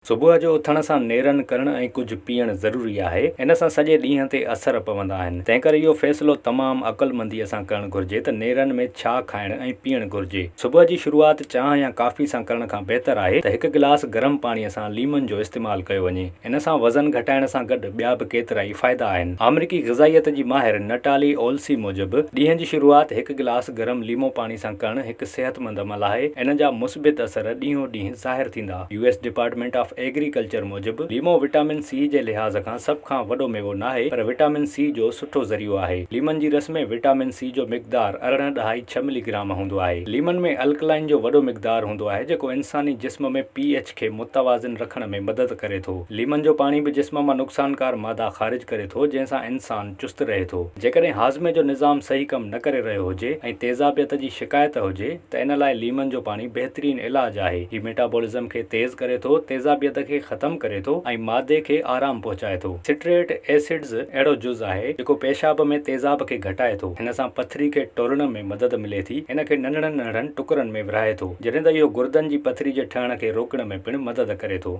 صبح جو اٿڻ سان نيرن ڪرڻ ۽ ڪجهه پيئڻ ضروري آهي. ان سان سڄي ڏينهن تي اثر پوندا آهن. تنهنڪري اهو فيصلو تمام عقلمنديء سان ڪرڻ گهرجي ته نيرن ۾ ڇا کائڻ ۽ پيئڻ گهرجي. صبح جي شروعات چانهه يا ڪافي سان ڪرڻ کان بهتر آهي ته هڪ گلاس گرم پاڻيء سان ليمن جو استعمال ڪيو وڃي. ان سان وزن گهٽائڻ سان گڏ ٻيا به ڪيترائي فائدا آهن. آمريڪي غذائيت جي ماهر نٽالي اولسي موجب، ڏينهن جي شروعات هڪ گلاس گرم ليمو پاڻي سان ڪرڻ هڪ صحتمند عمل آهي. ان جا مثبت اثر ڏينهون ڏينهن ظاهر ٿيندا. U S department of agriculture موجب، ليمو وٽامن سي جي لحاظ کان سڀ کان وڏو ميوو ناهي پر وٽامن سي جو سٺو ذريعو آهي. ليمن جي رس ۾ وٽامن سي جو مقدار 18 ڏهائي ڇهه ملي گرام هوندو آهي. ليمن ۾ الڪلائن جو وڏو مقدار هوندو آهي جيڪو انساني جسم ۾ پي ايڇ کي متوازن رکڻ ۾ مدد ڪري ٿو. ليمن جو پاڻي به جسم مان نقصانڪار مادا خارج ڪري ٿو جنهن سان انسان چست رهي ٿو. جيڪڏهن هاضمي جو نظام صحيح ڪم نه ڪري رهيو هجي ۽ تيزابيت جي شڪايت هجي ته ان لاء ليمن جو پاڻي بهترين علاج آهي. هي ميٽابولزم کي تيز ڪري ٿو، تيزابيت کي ختم ڪري ٿو ۽ معدي کي آرام پهچائي ٿو. سٽريٽ ايسڊز اهڙو جز آهي جيڪو پيشاب ۾ تيزاب کي گهٽائي ٿو. هن سان پٿري کي ٽوڙڻ ۾ مدد ملي ٿي. ان کي ننڍڙن ننڍڙن ٽڪرن ۾ ورهائي ٿو. جڏهن ته اهو گردن جي پٿري جي ٺهڻ کي روڪڻ ۾ پڻ مدد ڪري ٿو.